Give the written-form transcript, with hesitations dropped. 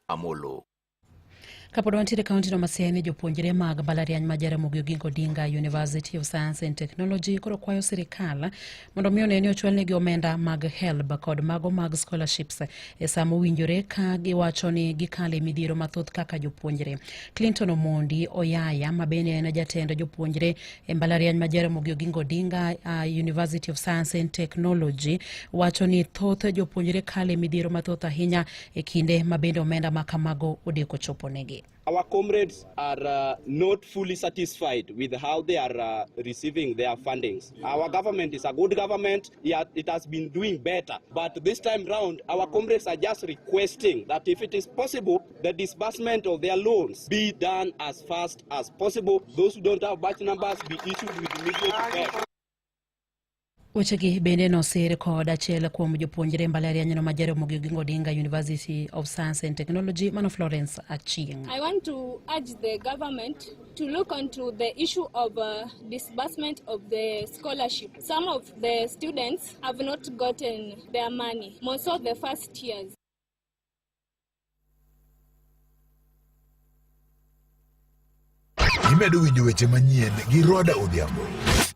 Amolo. Kapod wantiere kaunti no ma Siaya ni jopuonjre mag mbalariany ma Jaramogi Oginga Odinga University of Science and Technology koro kwayo sirikal mondo mi one ni ochwalnegi omenda mag HELB kod mago mag scholarships e sama owinjore ka giwacho ni gikale midhiero mathoth kaka jopuonjre. Clinton Omondi Oyaya ma bende en jatend jopuonjre e mbalariany ma Jaramogi Oginga Odinga University of Science and Technology wacho ni thoth jopuonjre kale midhiero mathoth ahinya e kinde ma bende omenda ma kamago odeko choponegi. Our comrades are not fully satisfied with how they are receiving their fundings. Our government is a good government, yet it has been doing better. But this time round, our comrades are just requesting that if it is possible, the disbursement of their loans be done as fast as possible. Those who don't have batch numbers be issued with immediate effect. Wechegi bende nosir kod achiel kuom jopuonjre mbalarianyno ma Jaramogi Oginga Odinga University of Science and Technology mano Florence Achieng. I want to urge the government to look onto the issue of disbursement of the scholarship. Some of the students have not gotten their money, more so the first years. Imedo winjo weche manyien gi Roda Odhiambo.